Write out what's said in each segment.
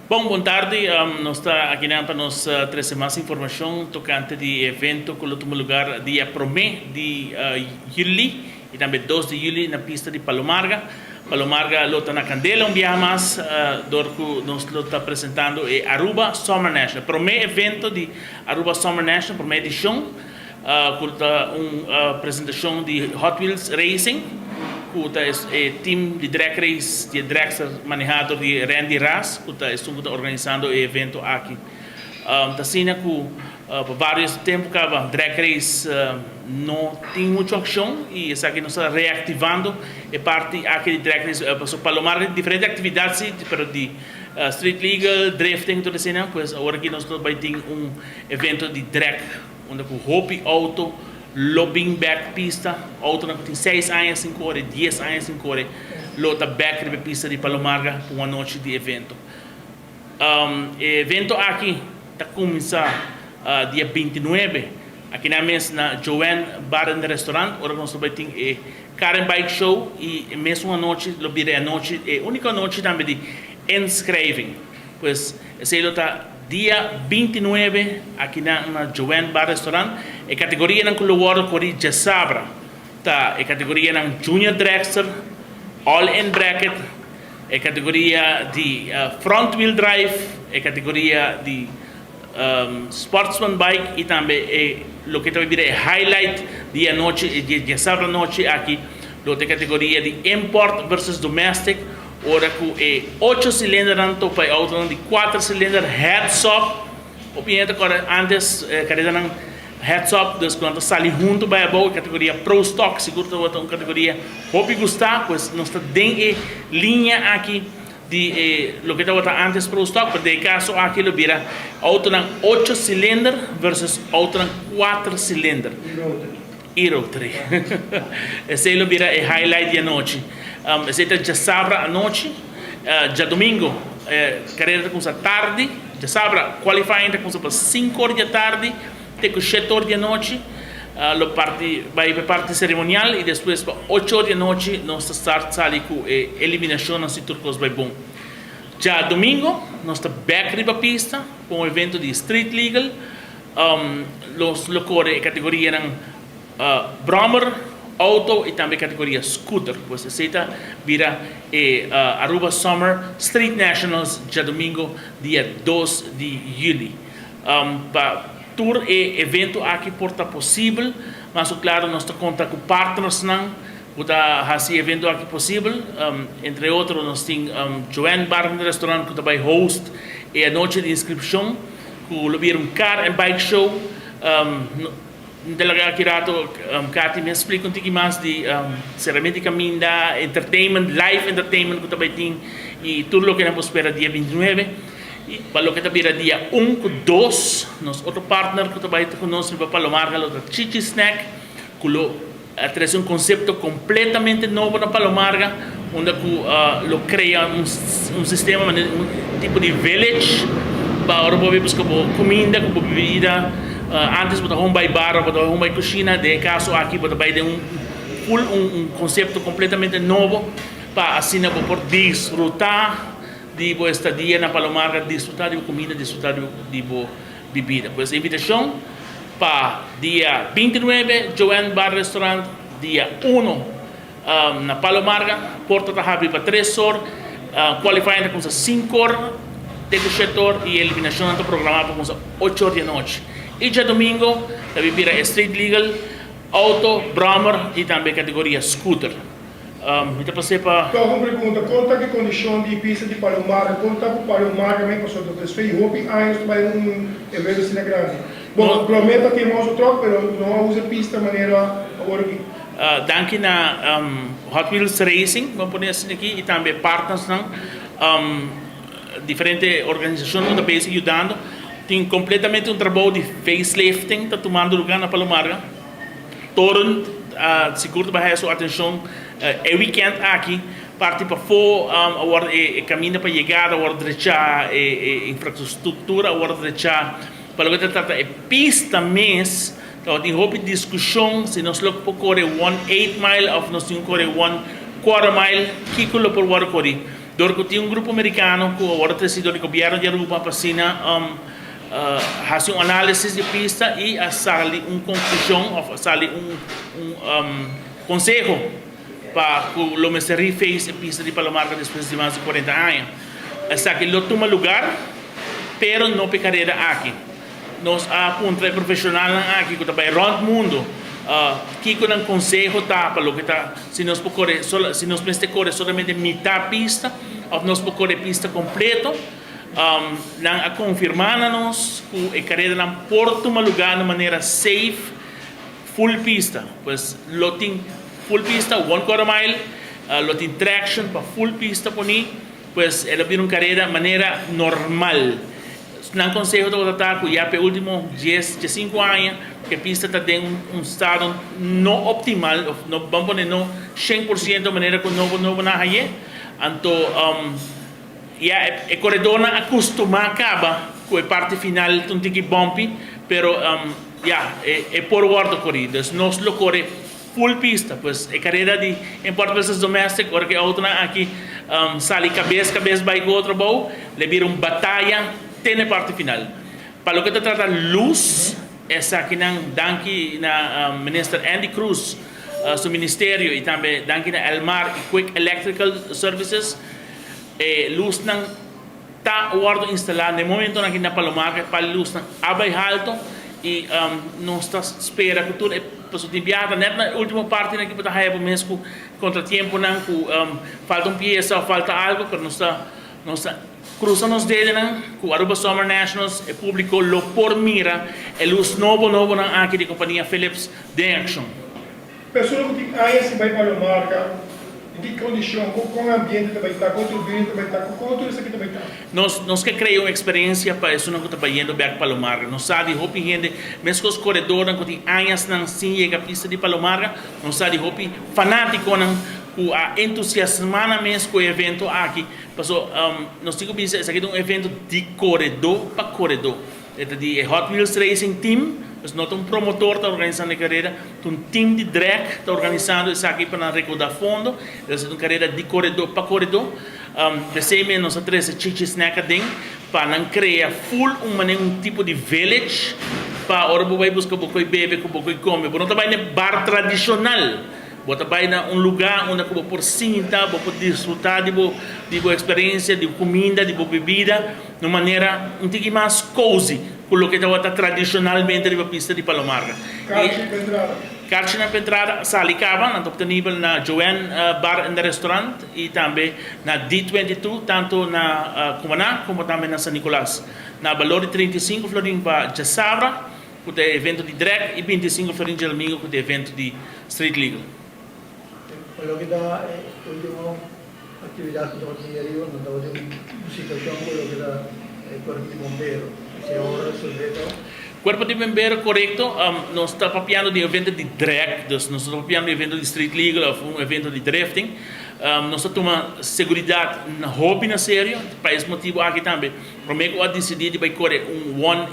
Bon, bon tardi. Nos ta aki pa nos trese mas informashon tokante di evento ku lo tuma lugá dia 1 di yüli i tambe 2 di yüli na pista di Palo Marga. Palo Marga lo ta na kandela un biaha mas, dor ku nos lo ta presentando e Aruba Summer National. Promé evento di Aruba Summer National, promé edishon, ku ta un presentashon di Hot Wheels Racing, ku ta e team di drag race, di dragster manehá di Randy Ras, ku ta organisando e evento aki. Ta asina ku pa vários tempu kaba drag race no tin muchu akshon i esaki nos ta reaktivando e parti aki di drag race. So Palo Marga diferente aktividat si, pero di street legal, drifting, tur esei, pues awor aki nos ta bai tin un evento di drag, unda ku hopi auto lo bin back pista, auto ku tin 6 aña sin kore, 10 aña sin kore, lo ta back riba pista di Palo Marga pa un anochi di evento. Evento aki ta kuminsá dia 29 aki na mes na Joanne Bar and Restaurant, ora nos bai tin e Car and Bike Show i mesun anochi lo bira anochi, e úniko anochi tambe di inschrijving. Pues esei lo ta dia 29 aki na Joanne Bar Restaurant. E kategorianan ku lo wòrdu kori djasabra ta e kategorianan Junior Dragster, All In Bracket, e kategoria di front wheel drive, e kategoria di sportsman bike i tambe e loke tambe bira e highlight di anochi, djasabra anochi aki, lo ta e kategoria di import versus domestic, ora ku e 8 silinder topa e outo di 4 silinder heads up. Opinion ta antes karedanan heads up, dus ku sali huntu bai abou, kategoria Pro Stock, sigur ta un kategoria hopi gustá, pues nos ta den e liña aki di loke tabata antes Pro Stock, pero den kaso aki lo bira outo 8 silinder versus outo 4 silinder. E rotary. Esei lo bira e highlight di anochi. Esei ta djasabra anochi, djadumingu, karera ta kuminsá tardi, djasabra qualifying ta kuminsá pa 5 or di atardi, te ku 7 or di anochi. Lo parti bai pa parti seremonial i despues pa 8 or di anochi nos ta start sali ku e eliminashon si tur kos bai bon. Djadumingu nos ta back riba pista ku un evento di street legal. Lo kore kategorianan brommer, auto i tambe kategoria scooter. Pues esei ta bira e Aruba Summer Street Nationals djadumingu dia 2 di yüli. Pa tur e evento aki por ta posibel, mas klaro nos ta konta ku partnersnan ku ta hasi evento aki posibel. Entre otro nos tin Joanne Bar Restaurant ku ta bai host e anochi di inskripshon, ku lo bira un car and bike show. Delegá aki rato, Kati mi splika un tiki mas di seramentu di kaminda, entertainment, live entertainment ku ta bai tin i tur loke nan por spera dia 29. I pa loke ta bira dia 1 ku 2, nos otro partner ku ta bai ku nos riba Palo Marga lo ta Chichi Snack, ku lo trese un konsepto kompletamente nobo na Palo Marga, unda ku lo krea un sistema, un tipo di village, pa ora bo buska bo kuminda ku bo bebida, antes bo ta home bai bar, bo ta home bai kushina, den kaso aki bo ta bai den un full un konsepto kompletamente nobo, pa asina bo por disfrutá di bo estadia na Palo Marga, disfrutá di bo kuminda, disfrutá di bo bebida. Pues invitashon pa dia 29, Joanne Bar Restaurant, dia 1 na Palo Marga, porta ta habri pa 3 or, qualifying ta kuminsá 5 or, te ku 7 or i eliminashon ta programá pa kuminsá 8 or di anochi. I djadumingu ta bira street legal, auto, brommer i tambe kategoria scooter. Mi ta pasa pa. Anto, un pregunta, kon ta e kondishon di pista di Palo Marga? Kon ta ku Palo Marga mes pasó? Despues hopi aña bai un evento asina grandi. Bon, prometo ku nos truck, pero no a usa pista manera awor aki. Danki na Hot Wheels Racing, ban pone asina aki, i tambe partners nan, diferente organisashon ta bezig yudando. Tin kompletamente un trabou di facelifting ta tumando lugá na Palo Marga. Toren sigur ta bai su atenshon e weekend aki, parti pafó awor e kaminda pa yegada awor drechá, e infrastruktura awor drechá. Pa loke ta trata e pista mes, tin hopi diskushon si nos lo por kore 1/8 mile òf nos tin kore 1/4 mile, kiko lo por wòrdu kori. Dor ku tin un grupo merikano ku a wòrdu tresi dor di gobièrnu di Aruba pa asina hasi un análisis di e pista i a sali un konklushon òf a sali un konseho pa ku lo mester reface e pista di Palomarca despues di mas di 40 aña. Esaki lo tuma lugar, pero no p'e karera aki. Nos a puntra e profeshonalnan aki ku ta bai rònt mundu kiko nan konseho ta pa loke ta si nos por kore si nos mester kore solamente mitá pista òf nos por kore pista kompleto. Nan a konfirmá na nos ku e kareranan por tuma lugá na manera safe full pista. Pues lo tin full pista, one quarter mile, lo tin traction pa full pista poní. Pues e lo bira un karera manera normal. Nan konseho tabata ta ku ya p'e último dies, diesinku aña ku e pista ta den un stado no optimal òf no ban pone no 100% manera ku nobo nobo nan hañ'é. Anto ya e koredornan a kustumá kaba ku e parti final ta un tiki bumpy pero ya e por wòrdu korí. Dus nos lo kore Full pista, pues e careda di Import versus Domestic ora cu e autonan aki sali cabes cabes bay cu otro bou, le bira un bataya te na e parti final. Pa loke ta trata luz, esakinan danki na Minister Andy Croes su ministerio y tambe danki na Elmar y Quick Electrical Services, e luznan Ta wordo instala na e momentonan aki na Palomar e pal lusnan a bay halto y nos ta spera cu tur e pasobra tin biaha ta net na e ultimo partinan aki bo ta haya bo mes cu contratiemponan cu falta un pieza of falta algo pero nos ta nos ta cruza nos dedenan cu Aruba Summer Nationals e publico lo por mira e luz nobo nobonan aki di compania Philips den accion. Persona ku tin aña sin bai Palomarca, den ki kondishon, ku kon ambiente ta bai ta, kon tribuna ta bai ta, ku kon tur esaki ta bai ta? Nos nos ke krea un eksperensia pa esunnan ku ta bayendo bèk Palomarca. Nos sa di hopi hende, meskos koredornan ku tin añasnan sin yega pista di Palomarca, nos sa di hopi fanátikonan ku a entusiasmá nan mes ku e evento aki. Paso nos tin ku bisa esaki ta un evento di koredó pa koredó. E ta di e Hot Wheels Racing Team, pues no ta un promotor ta organisando e karera, ta un team di drag ta organisando esaki pa nan rekoudá fondo. E ta un karera di koredó pa koredó. P'esei mes nos a trese Chichi Snack aden pa nan krea full un manera un tipo di village pa ora bo bai buska bo koi bebe ku bo koi kome. Bo no ta bai na e bar tradishonal. Bo ta bai na un lugá unda ku bo por sinta, bo por disfrutá di bo di bo eksperensia, di bo kuminda, di bo bebida, na un manera un tiki mas cozy ku loke tabata tradishonalmente riba pista di Palomarga. Karchi pa entrada. Karchinan pa entrada a sali kaba, nan ta optenibel na Joanne Bar and Restaurant i tambe na D22, tantu na Cumaná komo tambe na San Nicolas. Na balor di 35 florin pa djasabra. Ku ta e evento di drag i 25 florin djadomingo ku ta e evento di street legal. Pa loke ta e ultimo actividad cu tabata tin ariba, nan tabata tin un situacion cu loke ta e cuerpo di bombero. Esey awor a resolve to? Cuerpo di bombero, corecto. Nos ta papiando di un evento di drag, dus nos no ta papiando di un evento di street legal of un evento di drifting. Nos ta tuma seguridad hopi na serio, pa es motibo aki tambe prome cu a dicidi di bay core un one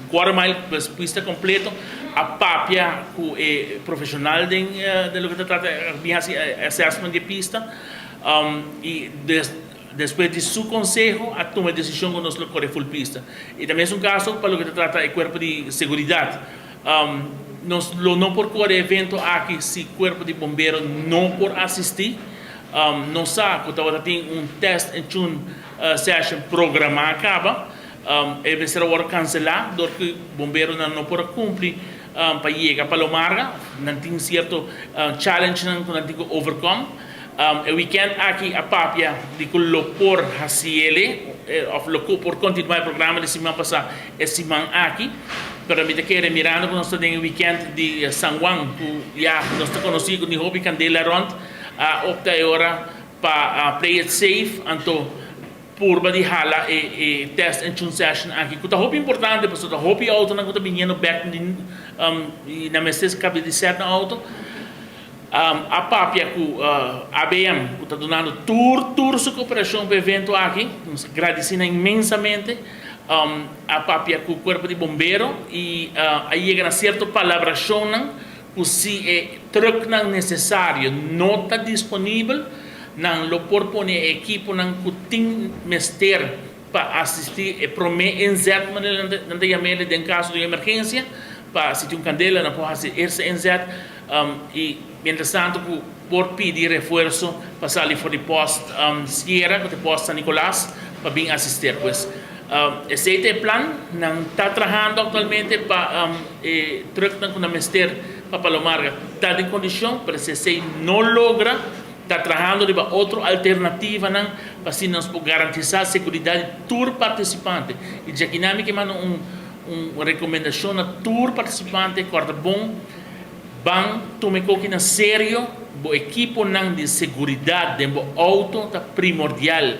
Quarter mile pues pista completo a papia cu e profesional den den loke ta trata a bin haci assessment di e pista y despues di su conseho a tuma e decision cu nos lo core full pista y ta mesun caso pa loke ta trata e cuerpo di seguridad nos lo no por core e evento aki si cuerpo di bombero no por asisti nos sa cu tabata tin un test and tune session programa caba. E mester a wòrdu kanselá dor ku bomberonan no por a kumpli pa yega Palomarga. Nan tin sierto challengenan ku nan tin ku overkom. E wikènt aki a papia di ku lo por hasi ele òf lo por kontinuá e programa di siman pasá e siman aki. Pero mi ta kere mirando ku nos ta den e wikènt di San Juan ku ya nos ta konosí ku tin hopi kandela rònt a opta e ora pa play it safe anto Purba di hala e e test and tune session aki ku ta hopi importante pasobra ta hopi autonan ku ta biniendo bek di i nan mester kabia di sèt nan auto. A papia ku ABM ku ta dunando tur tur su koperashon pa e evento aki, nos gradisi nan inmensamente. A papia ku kuerpo di bombero i a yega na sierto palabrashonnan ku si e trùknan nesesario no ta disponibel. nan lo por pone e ekiponan ku tin mester pa asistí e promé inzet, manera nan ta yam'é den kaso di un emergensia, pa si tin un kandela nan por hasi eerste inzet i mientras tanto ku por pidi refuerso pa sali for di post Sierra ku ta e post San Nicolas pa bin asister. Pues esei ta e plan, nan ta trahando aktualmente pa e trùknan ku nan mester pa Palomarga ta den kondishon, pero si esei no logra Ta trahando riba otro alternativanan pa asina nos por garantisá seguridat di tur partisipante. I djakinan mi ke manda un un rekomendashon na tur partisipante, kòrda bon, ban tuma e koki na serio, bo ekiponan di seguridat den bo outo ta primordial.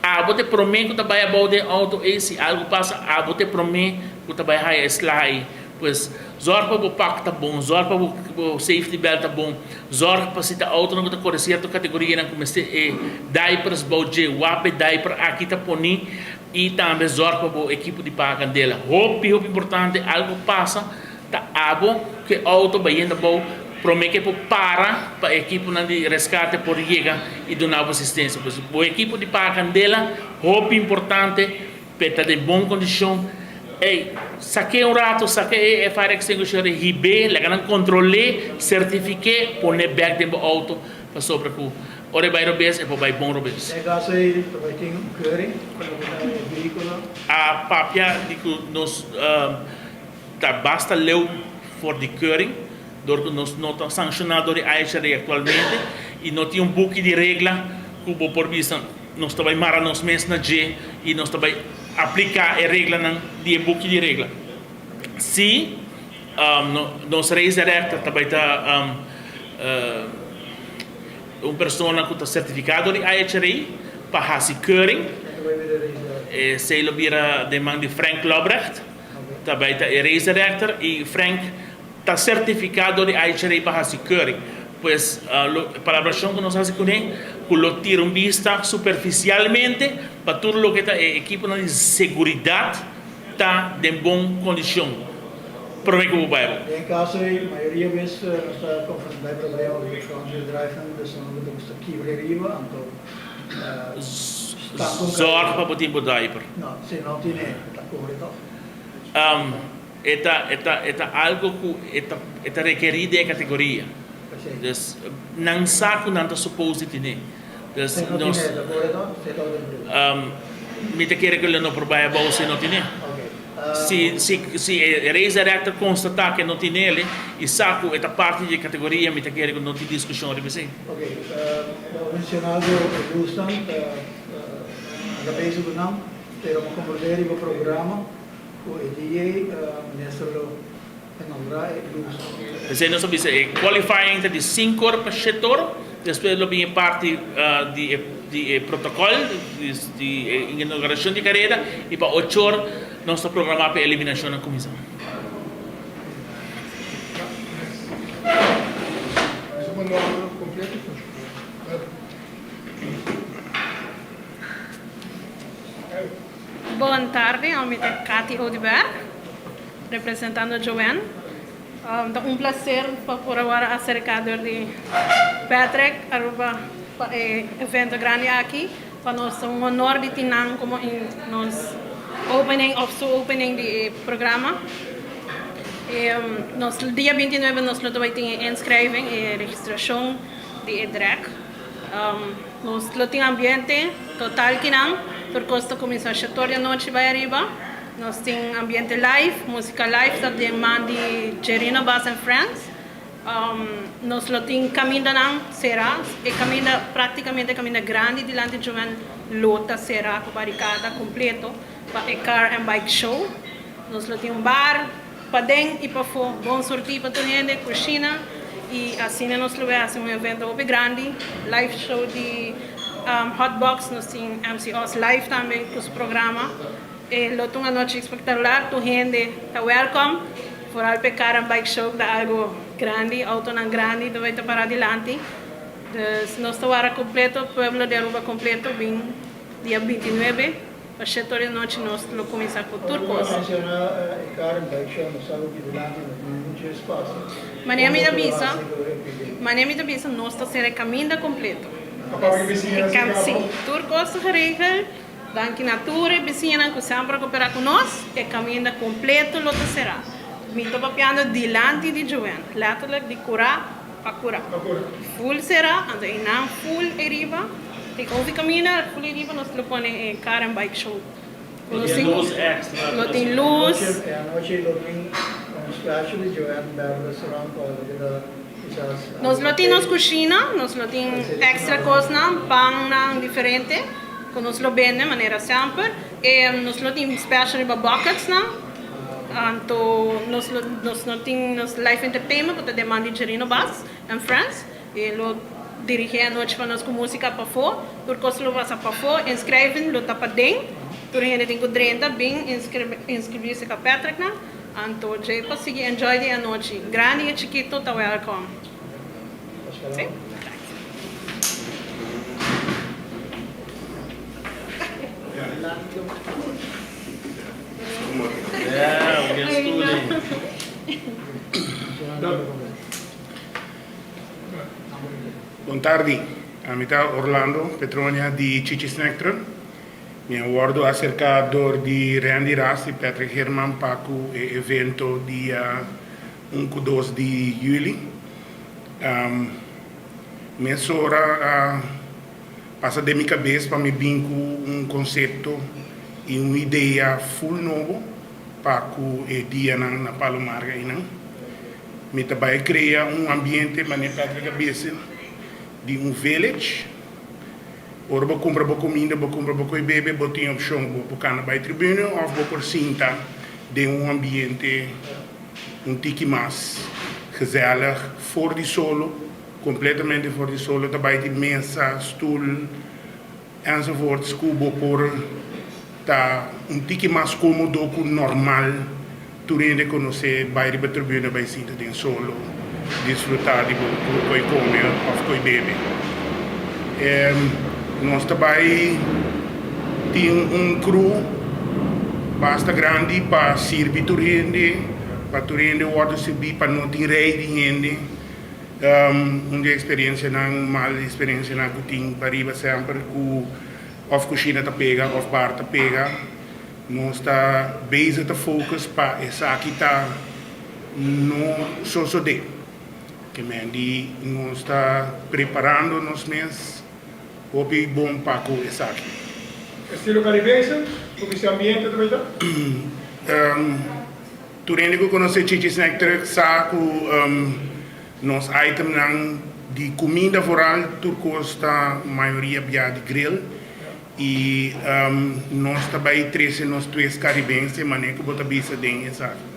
Abo ta e promé ku ta bai abou den e outo ei, si algu pasa abo ta e promé ku ta bai haya e sla ei. Pues, zorg pa bo pak ta bon, zorg pa bo safety belt ta bon, zorg pa si ta autonan ku ta kore sierto kategorianan ku mester e diapers bou dje, wap e diaper aki ta poni i tambe zorg pa bo ekipo di paga kandela. Hopi hopi importante, algu pasa ta abo ku e auto bayendo abou prome ke por para pa e ekiponan di reskate por yega i duna bo asistensia. Pues bo ekipo di paga kandela hopi importante. P'e ta den bon kondishon. Ey, sak'é un rato, sak'é e fire extinguisher ei, hib'é, laga nan kontrol'é, sertifik'é, pon'é bèk den bo outo, pasobra ku ora e bai robes, e por bai bon robes. Den e kaso ei ta bai tin un keuring pa loke ta e vehíkulo. A papia di ku nos ta basta leu for di keuring, dor ku nos no ta sanshoná dor di IHRA aktualmente i no tin un buki di regla ku bo por bisa. Nos ta bai mara nos mes na dje i nos ta bai apliká e reglanan di e buki di regla. Sí, nos race director ta bai ta un persona ku ta sertifiká dor di IHRA pa hasi keuring. Esei lo bira den man di Frank Lobrecht, ta bai ta e race director i Frank Ta sertifiká dor di IHRA pa hasi keuring. Pues lo e palabrashon ku nos hasi kuné ku lo tira un bista superfisialmente pa tur loke ta e ekiponan di seguridat ta den bon kondishon promé ku bo bai bo. Den e kaso ei, mayoria bes nos ta konfrontá e problema ku e front wheel drive nan personan ku ta gusta kibra riba anto stanka un Zòrg pa bo tin bo diaper. No, si no tine ta kore tòg. E ta e ta e ta algo ku e ta e ta rekerí den e kategoria. Dus nan sa ku nan ta supos di tene. Dus nos mi ta kere ku lo no por bai abou si no tene. Si si si e race director konstatá ku e no tinele i sa ku e ta parti di e kategoria mi ta kere ku no tin diskushon riba esei. Ku e dia ei minister lo inaugurá e lus. P'esei nos a bisa e qualifying ta di sinku ora pa shete ora, despues lo bin e parti di e di e protokòl di e inaugurashon di kareda i pa ocho or nos ta programá pa e eliminashonnan kuminsá. Bon tardi, ami ta Cathy Oduber, representando Joanne. Ta un placer pa por awor acerca dor di Patrick Aruba pa e evento grandi aki. Pa nos ta un honor di tin nan como nos opening of su opening di e programa. Nos dia 29 nos lo ta bay tin e inschrijving, e registracion di e drag. Nos lo tin ambiente total kinan, tur kos ta kuminsá shator di anochi bai ariba. Nos tin ambiente live, músika live ta den man di Jerino Bass and Friends. Nos lo tin kamindanan será, e kaminda práktikamente e kaminda grandi dilanti Joan lo ta será ku barikada kompleto pa e car and bike show. Nos lo tin un bar paden i pafó, bon surtí pa tur hende, kushina i asina nos lo bai hasi un evento hopi grandi, live show di Hot Box, nos tin MC Oz live tambe ku su programa. E lo ta un anochi espektakular, tur hende ta wèlkòm, foral pa e car and bike show ku ta algu grandi, outonan grandi ta bai ta pará dilanti. Dus nos ta wara kompleto, pueblo di Aruba kompleto bin dia 29. Pa shete ora di anochi nos lo kuminsá ku tur kos. Manera mi ta bisa, manera mi ta bisa nos ta sera e kaminda kompleto. A papia ku bisiñanan si Si, kaba. tur kos ta geregel. Danki na tur e bisiñanan ku semper a koperá ku nos. E kaminda kompleto lo ta será. Mi ta papiando dilanti di Joanne, letterlijk di kurá pa kurá. Pa kurá. Full será, anto einan full eriba, take over kaminda, full eriba nos lo pone e car and bike show. Lo tin luz extra. Lo tin luz. E anochi lo tin un special di Joanne Bar Restaurant cu algo ta kisas. Nos lo tin nos cushina, nos lo tin extra cosnan, pannan diferente cu nos lo bende manera semper. E nos lo tin special riba bucketsnan, anto nos lo nos lo tin nos live entertainment cu ta deman di Jerino Bass and Friends. E lo dirigi e anochi pa nos cu musica pafo. Tur cos lo pasa pafo. Inschrijving lo ta paden. Tur hende tin cu drenta bin inscribi cerca Patrick nan. Anto dje pa sigui enjoy di e anochi. Grandi y chikito ta welcome. Si? Bon tardi, ami ta Orlando Petronia di Chichi Snack Truck. Mi a wordo acerca dor di Randy Ras y Patrick Herman pa cu e evento dia un cu dos di juli. Mesora a pasa den mi cabes pa mi bin cu un concepto y un idea full nobo pa cu e dianan na Palo Marga eynan. Mi ta bai crea un ambiente manera Patrick a bisa di un village. Ora bo cumpra bo cuminda, bo cumpra bo coy bebe, bo tin opcion, bo por cana bai tribune of bo por sinta den un ambiente un tiki mas gezellig for di solo, completamente for di solo. Ta bai tin mesa, stoel enzovoorts cu bo por ta un tiki mas comodo cu normal tur hende conoce bay riba tribuna bay sinta den solo disfruta di bo coy come of coy bebe. Nos ta bay tin un crew basta grandi pa sirbi tur hende pa tur hende wordo sirbi pa no tin rey di hende. Un di experiencianan mal experiencianan cu tin pariba semper cu Of kushina ta pega of bar ta pega, nos ta bezig ta focus pa esaki ta no sosode. Ke men di nos ta preparando nos mes hopi bon pa ku esaki. Estilo Caribense, ku bisi ambiente ta bay ta? Tur hende ku konosé Chichi Snack Truck sa ku Nos itemnan di cuminda vooral tur cos ta mayoria bia di grill y nos ta bay trece nos twist caribense mane cu bo ta bisa den esaki.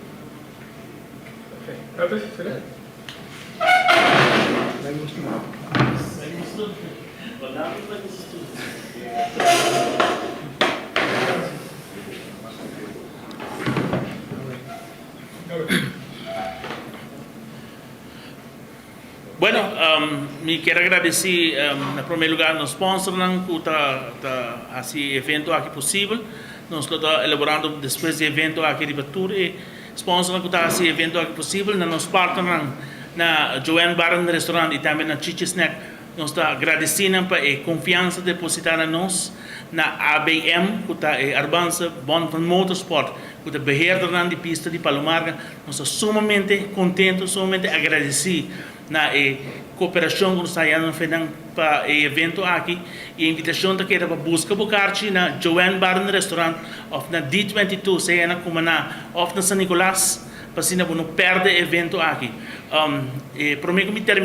Bueno, mi kier a gradeci na prome lugar nos sponsornan cu ta ta haci e evento aki posibel. Nos lo ta elaborando despues di e evento aki riba tur e sponsornan cu ta haci e evento aki posibel. Na nos partnernan na Joanne Bar and Restaurant y tambe na Chichi Snack nos ta gradeci nan pa e confiansa deposita na nos. Na ABM cu ta e Arubaanse Bond van Motorsport cu ta beheerdernan di pista di Palomarga. Nos ta sumamente contento, sumamente agradeci na e cooperacion cu nos ta hayando na Fenan pa e evento aki. E invitacion ta keda pa busca bo carchi na Joanne Bar and Restaurant of na D22, sea na Cumaná of na San Nicolas, pa asina bo no perde e evento aki. E prome cu mi termina.